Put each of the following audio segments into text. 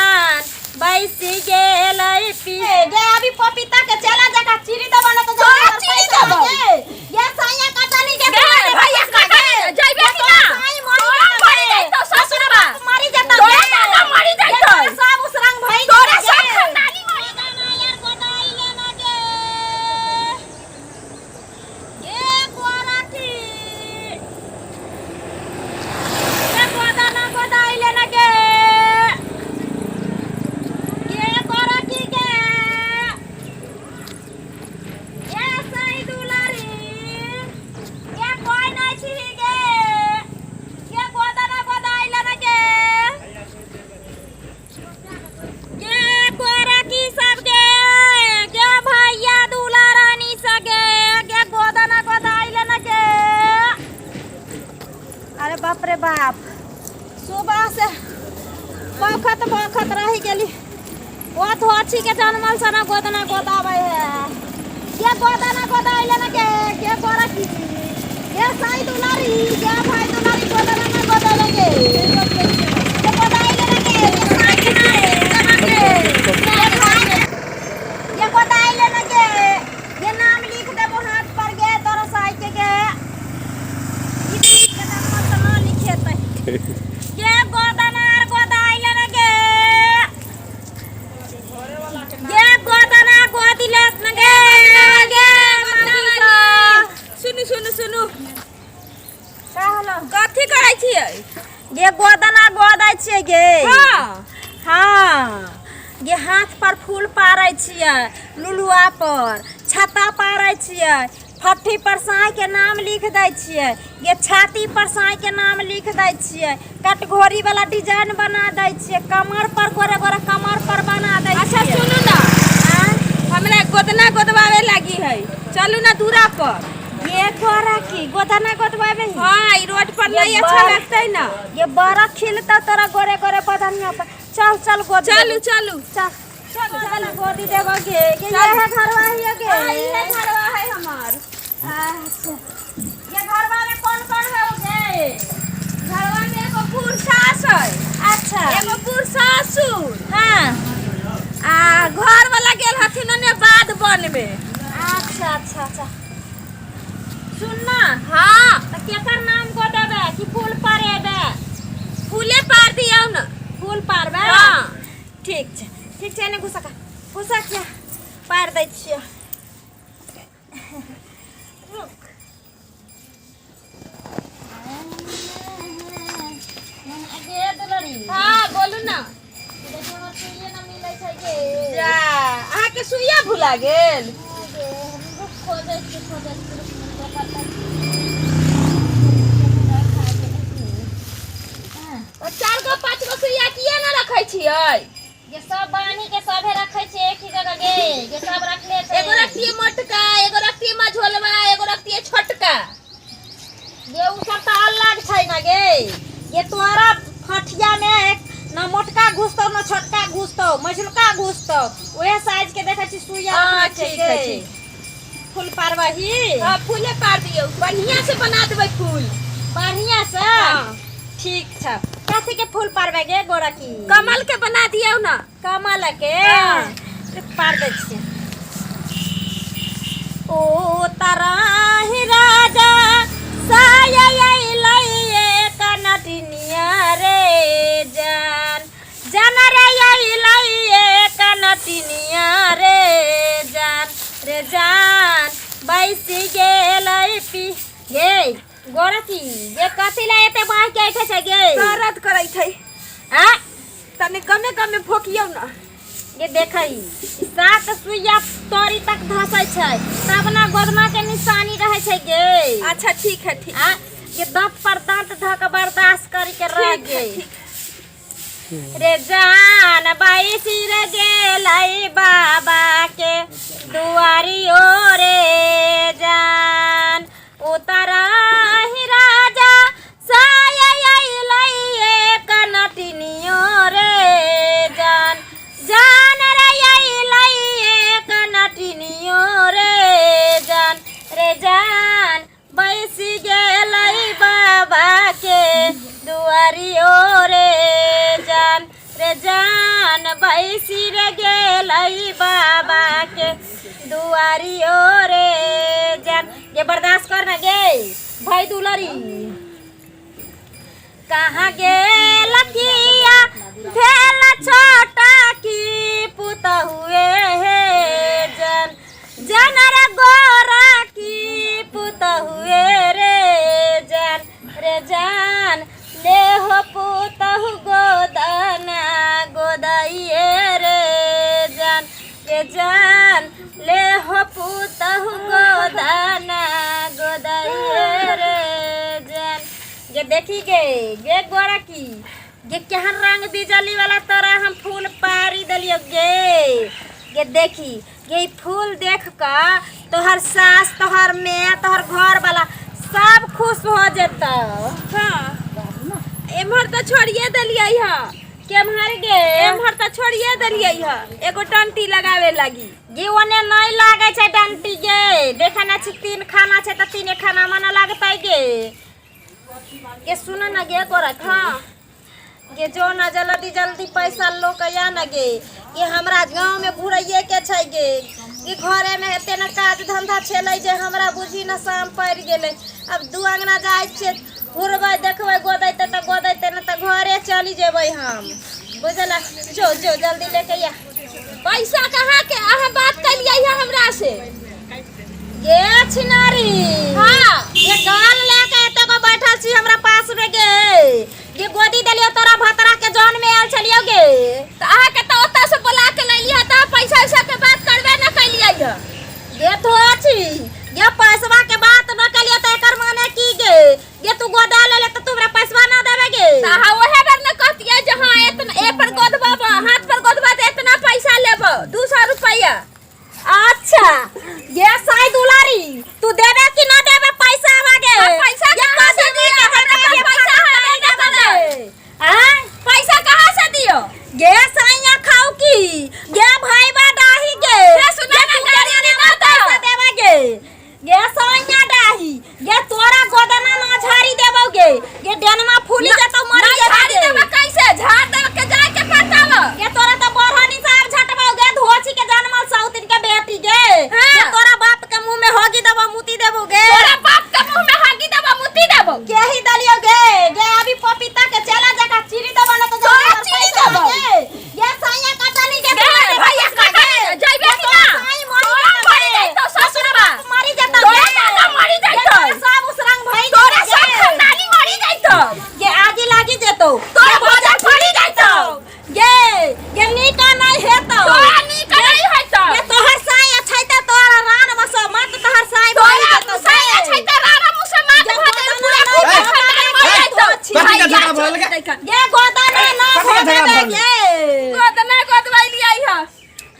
जान बैसी गेलै पी गे अभी पपीता के चला जका चीनी दबा ना तो तोरा चीनी देबौ। गे साइया कटली गे गे, भैया कटली, जइबे कि ना? साई मरी तोरा मरी जइतौ ससुरबा। मरी जतौ तोरा दादा मरी जइतौ। सब उसरंग भई तोरा सब खानदानी मरी गाना यार गोदाई लेना गे गे गोराकी गे गोदाना गोदाई लेना गे गे गोराकी गे गे साई दुलारी गे कोई नहीं छी गे गे गोदाना गोदाई लेना गे गे गोरकी सब गे गे भैया दूल्हा रानी सगे गे गोदना गोदाई लेना गे। अरे बाप रे बाप, सुबह से बखत बखत रही गेली। वो धोछी के जानमल सना गोदना गोदावे है। गे गोदना गोदाई लेना गे गे गोरकी गे साई दुलारी गे भाई दुलारी गोदना ना गोदाई गे गे गोदाई लेना गे गे साई के ना गे गे भाई गे गोदाई लेना गे गे नाम लिख देबो हाथ पर गे तोरा साई के गे ई के नाम मत ना लिखेतै गे गोदना आर गोदाई लेना गे गे गोदना गोदी लेत न गे गे मम्मी सा। सुनू सुनू सुनू। का होलो? कथी करै छियै? गे गोदना गोदै छियै गे। हाँ। हाँ गे, हाथ पर फूल पारै छियै, लुलुआ पर छत्ता पारै छियै, फट्ठी पर साई के नाम लिख दै छियै गे, छाती पर साई के नाम लिख दै छियै, कटघोरी वाला डिजाइन बना दै छियै, कमर पर गोरे गोरे कमर पर बना दै अच्छा छियै। सुनू ना। आँय? हमरा गोदना गोदवावे लागी है, चलू ना दूरा पर। गे गोरा की गोदना गोदवाबे ही? हाँ, ई रोड पर ये नहीं अच्छा लगतै ना। ये बड़ा खिलता तोरा गोरे गोरे बदनिया पर। चल चल गोद चलू चलू। चल चलू चल गोदी देबो गे। गे ये है घरवा ही गे? हाँ, ई है घरवा है हमार। अच्छा, ये घरवा में कौन कौन है गे? घरवा में एगो बूढ़ सास है। अच्छा। एगो बूढ़ ससुर। हाँ। आ घर वाला गेल हथिन ओने बाध बन में। अच्छा अच्छा अच्छा, सुन ना। हाँ। त केकर नाम को देबे कि फूल पारेबे? फूले पार दियौ ना। फूल पारबे? हाँ। ठीक छै ठीक छै, ने घुसा का घुसा के पार दै छियै। रुक गे दुलरी। हाँ बोलू ना। देखो हमर सुइए ना मिलै छै गे। जा, अहाँके सुइया भुला गेल? हाँ गे, हम रुक खोजै छियै खोजै छियै, रुक मिलबे करतै। तऽ चार गो पाँच गो सुइया किया ना रखै छियै? ये सब बानी के सभे रखै छै एक ही जगह गे। ये सब रखले छै। एगो रखतियै मोटका, एगो रखतियै मझोलवा, एगो रखतियै छोटका। गे उ सब तऽ अलग छै ना गे। ये तोरा फटिया में न मोटका घुसतौ न छोटका घुसतौ, मझुलका घुसतौ, उहे साइज के देखै छी सुइया हाँ, रखने छै ठीक गे। है, ठीक। फूल पारबही? हाँ, फूले पार दियौ, बढ़िया से बना देबै फूल। बढ़िया से? हाँ। ठीक छै। कथी के फूल पारबै गे गोरकी? कमल के बना दियौ ना। कमल के? हाँ। रुक, पार दै छियै। ओ तराही राजा साया अइलै कनटिनिया रे जान जान रे अइलै कनटिनिया रे जान रे जान बैसी गेलै पी गे गोरकी गे कथी ला एते बाँह के ऐठे छै गे? दर्द करैत है। आ तनी कमे कमे भोकियौ ना। ये देखई सात सुइया तोरी तक धसै छै तब ना गोदना के निशानी रहै छै गे। अच्छा ठीक है ठीक। आ ये दांत पर दांत धऽ के बर्दाश्त करी के रह ठीक है, गे। ठीक। रे जान बाईसी रे गेलै बाबा के दुआरियो रे जान उतरा ही राजा साया अइलै कनटिनियो रे जान जान रे अइलै कनटिनियो रे जान रे जान बैसी गेलै बाबा के दुआरियो रे जान रे जान। बैसी रे गेलै बाबा के दुआरियो रे जान। गे बर्दाश्त कर ना गे भाई दुलरी। कहाँ गेल किया भेल छोटा की पुतहुए हे जन जन रे गोरा की पुतहुए रे जन रे जान ले हो पुतहु गोदना गोदाइए रे जान रे जान ले हो पुतहु गोदना गोदाइए रे जान। गे देखी गे गे गोरा की गे केहन रंग बिजली वाला तोरा हम फूल पारी देलियो गे। गे देखी गे ई फूल देख क तोहर सास तोहर मैं तोहर घर वाला सब खुश हो जेतौ। हाँ एम्हर तऽ छोड़िए देलियै हँ। केम्हर गे? एम्हर तऽ छोड़िए देलियै हँ, एगो डंटी लगावे लागी। गे ओने नहीं लागे छै डंटी गे, देखे ना छी तीन खाना छै तऽ तीने खाना में ना लागतै गे। गे सुन ना गे गोरा। हाँ गे जो ना जल्दी जल्दी पैसा लो के या ना गे, ये हमरा गांव में घुरैये के छै गे। ये घरे में एते ना काज धंधा छेलै जे हमरा बुझी ना शाम पड़ि गेलै। अब दू अंगना जाइ छियै घुरबै देखबै गोदैते तऽ गोदैते ना तऽ घरे चली जेबै हम, बुझल? जो जो जल्दी लेके या। पैसा कहाँ के अहाँ बात कलियै हँ हमरा से? गे छिनारी। हाँ ये गाल लेके एते को बैठल छी हमरा पास में गे। गे गोदी देलियो तोरा भतरा के जौन में आयल छलियो गे। तऽ अहाँके तऽ ओतऽ से बोला के लैलियै तऽ पैसा उसा के बात करबे न कलियै हँ। गे थोची गे पैसवा के बात न कलियो तऽ एकर माने की गे? गे तू गोदा ले ले तऽ तू हमरा पैसवा न देबे गे। तऽ अहाँ ओहे बेर न कहतियै जे हाँ एतना ए पर गोदबा हाथ पर गोदबा तऽ एतना पैसा लेबो 200 रुपैआ। अच्छा गे साई दुलारी तू देबे कि ना देबे पैसा आगे? पैसा ये कहाँ से कथी दियो? के हमरा हमरा पास पैसा पैसा है ना ना देबे। आँय? पैसा कहाँ से दियो? गे साइया खाऊ की गे भाई बा डाही गे। गे सुना गे ना तू गाड़ी केना ना पैसा दो। देबे गे? गे साइया डाही गे तोरा गोदना ना झाड़ी देबौ गे। गे डेनमा फूली जेतौ मरी नहीं जेबे झाड़ी गे। देबे कैसे? झाड़ देबे के जाए के पड़तौ। गे तोरा तो बढ़नी साहब झटबौ गे धोची के जनमल सौतिन के बेटी गे। हाँ। गे तोरा बाप के मुंह में होगी देबौ मुती देबौ गे। तोरा बाप के मुंह में हागी देबो मुती देबो। के ही दलियो गे। गे अभी पपीता के चला जका चीरी देबो ना तो तोरा जल्दी चीरी पैसा देबो। गे। गे साइया कटनी गे गे तोरा भैया पैसा कटनी गे। जइबे गे कि ना? तोरा साई मरी तोरा जेतौ मरी गे। जइतौ ससुरबा। मरी जेतौ तोरा गे। दादा मरी गे जइतौ। तोरा सब उसरंग भई तोरा जेतौ सब गे। खानदानी मरी जइतौ। गे आगी लागी जेतौ। तोरा भोजन पड़ी जइतौ। गे गे नीका नहीं हेतौ। तोरा नीक नहीं हेतौ। गे तोहर साई अछैते तोरा रान मसो मत तोहर साई तोरा मरी जेतौ साई गे। अछैते राना मुँह से मात गे भऽ जेतौ, गोदना पूरा नहीं कुल भऽ खानदान जेतौ, मरि जइतौ। धोची। कथी के भैया झगड़ा भऽ गेल गे? गे गोदना ना कथी के झगड़ा भऽ भऽ गेल? गे। गोदना गोदबैलियै हँ।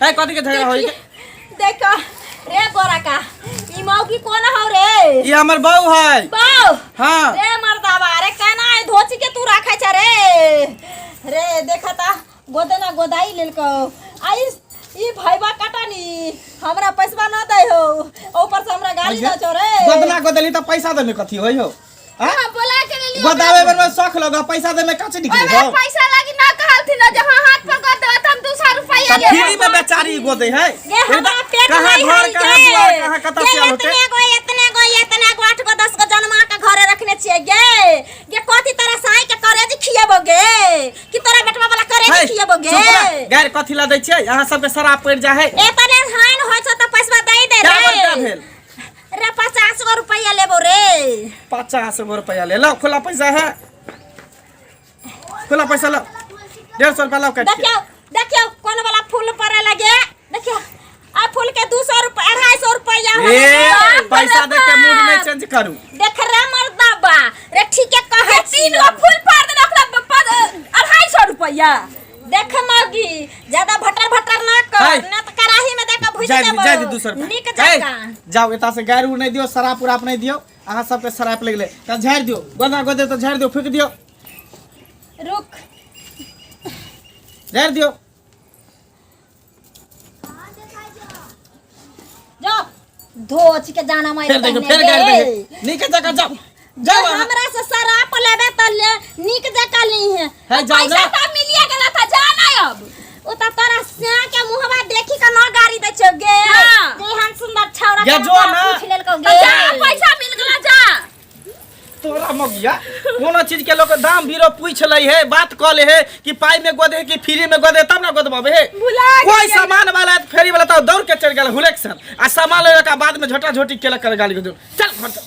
ए कथी के झगड़ा होई? देखो रे गोरा का ई मौकी कोन हौ रे? ई हमर बहू है। बहू? हाँ। रे मर्दावा रे केना है धोची के तू राखै छ रे? रे देखा ता गोदना गोदाई लेलको। आई ई भैबा कटनी हमरा पैसवा न दै हो, ऊपर से हमरा गाली दै छौ रे। गोदना गोदली त पैसा देमे कथी होई हो? हाँ? हाँ, बोला के लेलियै। गोदावे बेर में शौख लगा पैसा देमे कथी निकले ओहिमे हो? पैसा लागी ना कहलथिन जे हाँ हाथ पर गोद देबै त हम 200 रुपैआ त लेबै। फ्री में बेचारी गोदे है। गे हमरा पेट कहाँ नहीं घर हई कहाँ गे। दुआर कहाँ कतऽ गे से आयल होते? एतने गो एतने गो एतने गो 8 गो 10 गो जनमा के घरे रखने छियै गे। गे कथी तोरा साई के करेजी खिएबो गे कि तोरा बेटवा वाला करेजी है, खिएबो गे? चुप रह, गैर कथी ला दै छियै? अहाँ सबके शराब पड़ि जा है। एतने हाइन होइ छौ त पैसवा दै दे क्या रे। रुपया भेल? रे 50 गो रुपया लेबो रे। 50 गो रुपया ले लो, खुला पैसा है, खुला पैसा लो, 150 रुपया लो काट के। देखियो देखियो कोन वाला फूल पड़े लगे, देखियो आ फूल के 200 रुपया 250 रुपया हो ए गेलै। पैसा दे के मूड नहीं चेंज करू। देख रे मर्दाबा रे ठीके कहै गे, तीन गो फूल पार देलक ओकरा 250 रुपया। देख मौगी ज्यादा भटर भटर ना कर है। ना त कराही में देके भुज जाय देबो। जाय दे 200 रुपया। नीक है, जकाँ। जाओ एता से गारि उर नहीं दियो, शराब उराब नहीं दियो, अहाँ सबके शराब लग गेलै त झाड़ि दियो, गोदा गोदे त झाड़ि दियो, फूकि दियो। रुक झाड़ि दियो। जाओ धोच के जाना मैं फेर देखियो फेर गारि दे, नीक जकाँ जाओ जाओ अहाँ। हमरा से शराब लेबे त ले नीक जकाँ ली है। है जाओ पैसा ना। त मिलिए गेला त जा ना अब। ओ त तोरा गे केना जो तोरा ना। पूछ लेलकौ तो गे जा पैसा मिल गेला जा तोरा मगिया कोनो चीज के लोग दाम बीरो पूछ लै है बात कऽ ले है कि पाई में गोदे कि फ्री में गोदे तब ना गोदबाबे है भुला कोई सामान वाला है, फेरी वाला तो दौड़ के चल गेल हुलेक सर आ सामान ले के बाद में झोटा झोटी केलक कर गाली गोदो चल घर चल।